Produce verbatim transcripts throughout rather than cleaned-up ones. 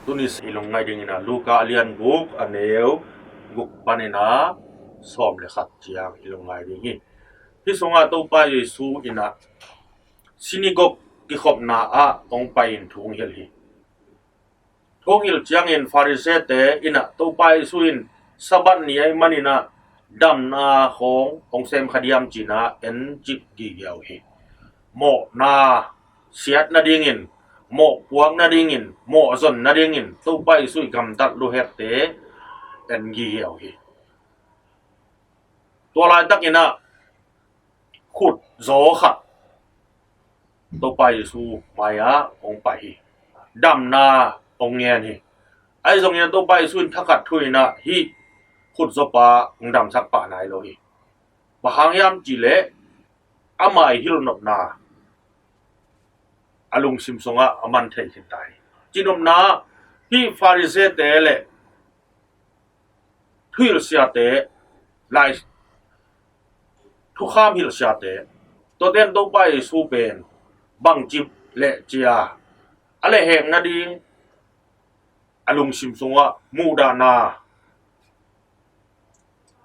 Tuni i lungngaih dingin ah Luka a lian guk, a neu guk panin ah sawm le khat ciang i lungngaih ding hi. Hih sungah Topa Jesu in ah sinagog kikhopna ah hong pai-in thu hong hilh hi. Thu hong hilh ciangin Farisee-te in ah Topa Jesu in Sabbath ni ahih manin ah damna khawng hong sem kha diam ci-in ah en cih gige uh hi. Mawhna siat nadingin, mawhpuak nadingin, mawhzon nadingin Topa Jesu i gamtat luhekte en gige uh hi. Tua laitakin ah khutzaw khat Topa Jesu mai-ah hong pai hi. Damna hong ngen hi. Ahi zongin ah Topa Jesu in thakhat thu-in ah hih khutzawpa hong damsak pah nai lo hi. Bang hang hiam cih leh ama i hilhnopna a lungsim sungah a man thei khin ta hi. Cihnopna ah hih Farisee-te le thuhilh siate, lai thukham hilh siate, tuate in Topa Jesu pen bangci leh cia a lehhek nading a lungsim sungah muhdahna,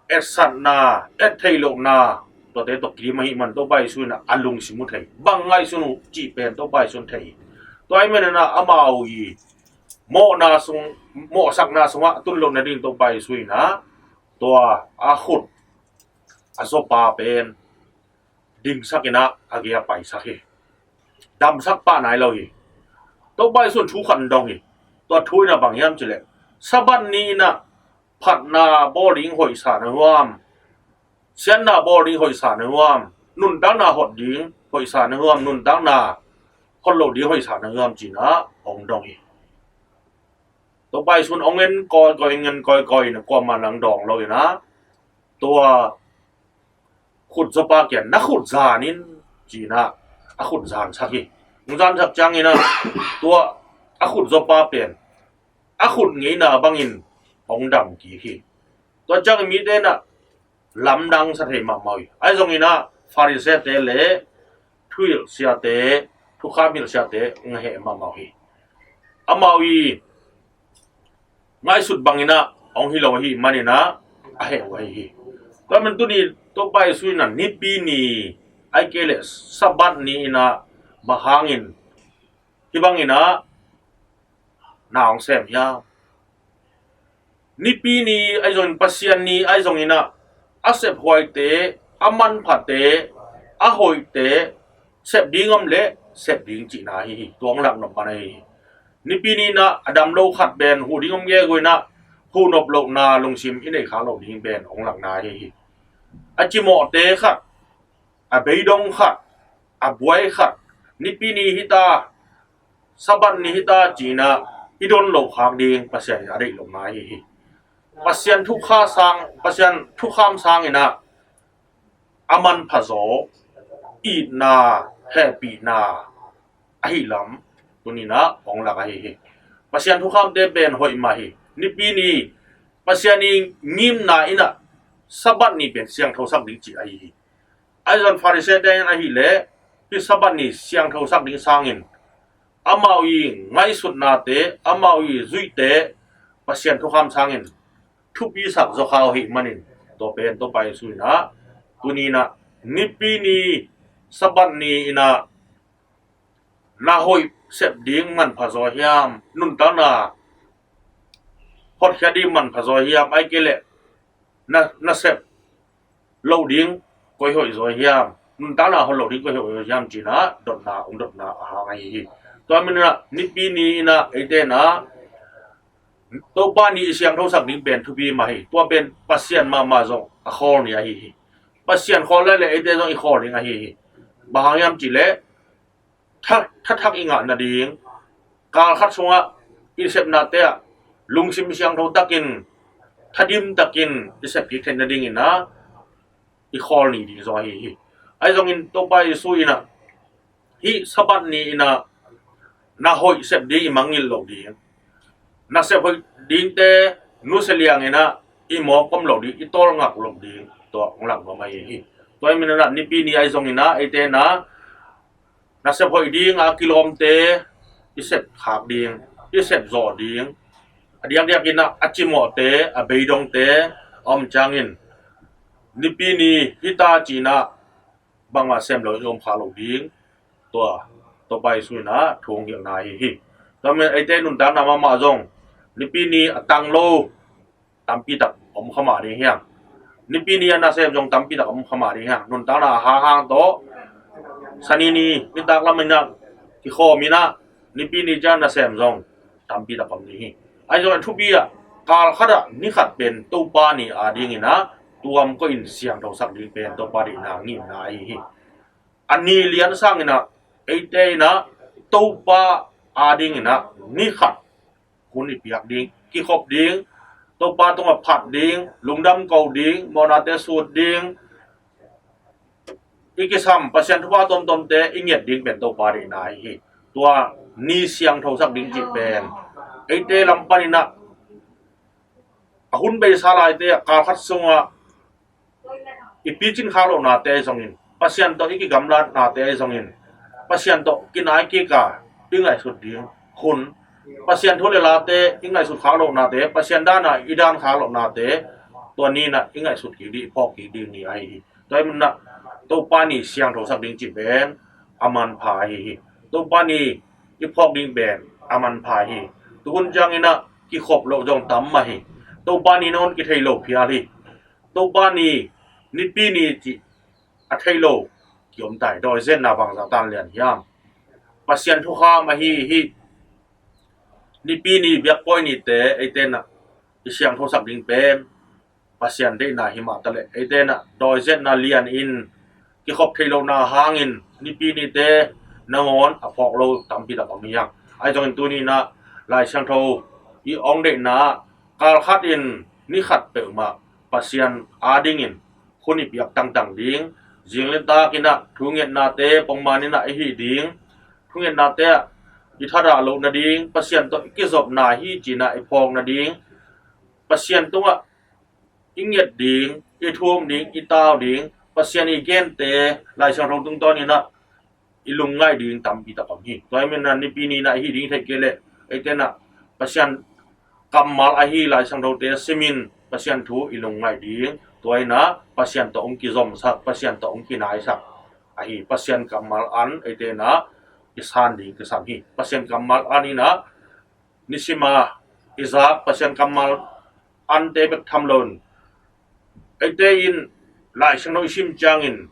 etsatna, etthei lohna, tuate tawh kidim ahih man Topa Jesu in ah a lungsim uh thei. Bang ngaihsun uh cih pen Topa Jesu in thei hi. Tua ahih manin ah amau i mawhna sung, mawhsakna sungah tun loh nading Topa Jesu in ah tua a khut a zawpa pen dingsak in ah a gei-ah paisak hi. Damsak pah nai lo hi. Topa Jesu in thu khat hong dong hi. Tua thu in ah bang hiam cih leh, Sabbath ni in ah phatna bawl ding hoihsa na hiam, siatna bawl ding hoihsa na hiam, nuntakna hot ding hoihsa na hiam, nuntakna hot loh ding hoihsa na hiam ci-in ah hong dong hi. Topa Jesu in hong en kawikawi, hong en kawikawi in ah kuamah in hong dawng lo in ah tua khutzawpa kiang, na khut zan in ci-in ah a khut zansak hi. Hong zansak ciangin ah tua a khutzawpa pen a khut ngeina bangin hong dam kik hi. Tua ciangin mite in ah lamdang sa thei mahmah uh hi. Ahi zongin ah Farisee-te le thuhilh siate, thukham hilh siate hong heh mahmah uh hi. Amau i ngaihsut bangin ah hong hi lo ahih manin ah a heh uh ahi hi. Tua ahih manin tuni Topa Jesu in ah Nipi ni, ahih kei leh Sabbath ni in ah bang hangin hih bangin ah na hong sem hiam? Nipi ni ahi zongin, Pasian ni ahi zongin ah a sephuaite, a manphate, a hoihte sep ding om leh sep ding cihna ahi hi. Tua hong lak nop man ahi hi. Nipi ni in ah a dam lo khat pen huh ding om gegu in ah, huh nop lohna lungsim i neih khak loh ding pen hong lakna ahi hi. A cimawhte khat, a beidong khat, a buai khat, Nipi ni hi ta, Sabbath ni hi ta ci-in ah i don loh khak ding Pasian in a deih lohna ahi hi. Pasian thukham sang, Pasian thukham sangin ah a manphazaw, itna, hehpihna ahih lam tuni in ah hong lak ahi hi. Pasian thukhamte pen hoih mah hi. Nipi ni Pasian i ngimna in ah Sabbath ni pen siangthosak ding cih ahi hi. Ahi zongin Farisee-te in ahih leh hih Sabbath ni siangthosak ding sangin amau i ngaihsutnate, amau i zuihte Pasian thukham sangin thupisak zaw kha uh ahih manin, tua pen Topa Jesu in ah tuni in ah Nipi ni, Sabbath ni in ah na hoih sep ding manphazaw hiam, nuntakna hotkhiat ding manphazaw hiam, ahih kei leh na, na sep loh ding koi hoihzaw hiam, nuntakna hot loh ding koi hoihzaw hiam ci-in ah dotna, hong dotna a hang ahi hi. Tua ahih manin ah Nipi ni in ah eite in ah Topa ni i siangthosak ding pen thupi mah hi. Tua pen Pasian mahmah zong a khawl ni ahi hi. Pasian khawl leh leh eite zong i khawl ding ahi hi. Bang hang hiam cih leh tha, tha thak i ngah nading, kal khat sungah i sepnate ah lungsim siangtho takin, thadim takin i sep kik theih nadingin ah i khawl ni ding zong ahi hi. Ahi zongin Topa Jesu in ah hih Sabbath ni in ah na hoih sep ding i mangngilh loh ding, na sep hoih dingte nusia liangin ah i mawk om loh ding, i tawlngak loh ding, tua hong lak nuam ahi hi. Tua ahih manin ah Nipi ni ahi zongin ah eite in ah na sep hoih ding a kilawmte i sep khak ding, i sep zawh ding, a diakdiak in ah a cimawhte, a beidongte a om ciangin, Nipi ni hi ta ci-in ah bangmah sem lo i om kha lo ding, tua Topa Jesu in ah thu hong hilhna ahi hi. Tua manin eite nuntakna mahmah zong Nipi ni a tang lo tampi tak om kha mah ding hi hang. Nipi ni a nasem zong tampi tak om kha mah ding hi hang. Nuntakna a hanghang tawh Sani ni nitak lam in ah kikhawm in ah, Nipi ni ciang nasem zong tampi tak om ding hi. Ahi zongin a thupi ah, kal khat ah ni khat pen Topa ni adingin ah tuam koih in siangthosak ding pen Topa deihna ngimna ahi hi. A ni lian sangin ah eite in ah Topa adingin ah ni khat hun i piak ding, kikhop ding, Topa tungah phat ding, lungdam ko ding, mawhnate sut ding, i kisam Pasian thupha tuamtuamte i nget ding pen Topa deihna ahi hi. Tua ni siangthosak ding cih pen eite lam panin ah a hun beisa laite ah kal khat sungah i picin khak lohnate zongin, Pasian tawh i kigamlatnate zongin, Pasian tawh kinai kik a i ngaihsut ding hun, Pasian thu le late i ngaihsut khak lohnate, Pasian dan a i dan khak lohnate, tua ni in ah i ngaihsut kik ding, i phawk kik ding ni ahi hi. Tua ahih manin ah Topa ni siangthosak ding cih pen a manpha ahi hi. Topa ni i phawk ding pen a manpha ahi hi. Tu hun ciangin ah kikhop loh zong tam mah hi. Topa ni nangawn kithei lo phial hi. Topa ni, Nipi ni cih a thei lo kiom ta hi. Dawizetna bangzah tan lian hiam? Pasian thukham ahi hi. Nipi ni biakpawi nite eite in ah i siangthosak ding pen Pasian deihna hi mah taleh, eite in ah dawizetna lian in kikhop thei lohna hangin Nipi nite nangawn a phawk lo tampi tak om hi hang. Ahi zongin tuni in ah Lai Siangtho i hong deihna ah kal khat in ni khat peuhmah Pasian adingin hun i piak tangtang ding, zing le tak in ah thungetnate pongman in ah i hih ding, thungetnate ah i thadah loh nading, Pasian tawh i kizopna hi ci-in ah i phawk nading, Pasian tungah i nget ding, i thum ding, i tau ding, Pasian i gente Lai Siangtho tungtawn in ah i lungngaih ding tampi tak om hi. Tua ahih manin ah Nipi ni in ah i hih ding theih kei leh, eite in ah Pasian kammal ahi Lai Siangthote simin Pasian thu i lungngaih ding, tua in ah Pasian tawh hong kizomsak, Pasian tawh hong kinaisak ahi Pasian kammal an eite in ah i san ding kisam hi. Pasian kammal an in ah nisim a i zak Pasian kammal ante bek tham loin, eite in Lai Siangtho i sim ciangin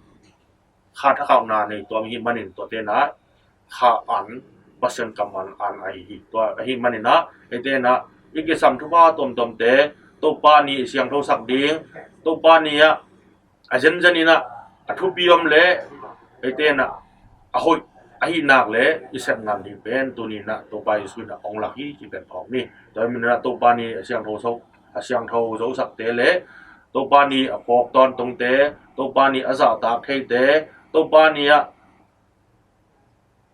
kha thakhauhna nei tuam ahih manin, tuate in ah kha an, Pasian kammal an ahi hi. Tua ahih manin ah eite in ah i kisam thupha tuamtuamte Topa ni i siangthosak ding, Topa ni ah a zenzen in ah a thupi om leh eite in ah a hoih ahih nak leh i sep ngam ding pen tuni in ah Topa Jesu in ah hong lak hi cih pen phawk ni. Tua ahih manin ah Topa ni a siangtho zo, a siangtho zosakte le Topa ni a phawk tawntungte, Topa ni a zahtak theite, Topa ni ah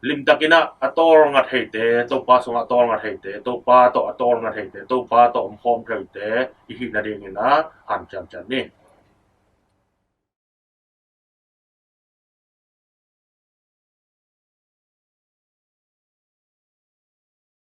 limtak in ah a tawlnga theite, Topa sungah a tawlnga theite, Topa tawh a tawlnga theite, Topa tawh omkhawm theite i hih nadingin ah hanciam ciat ni.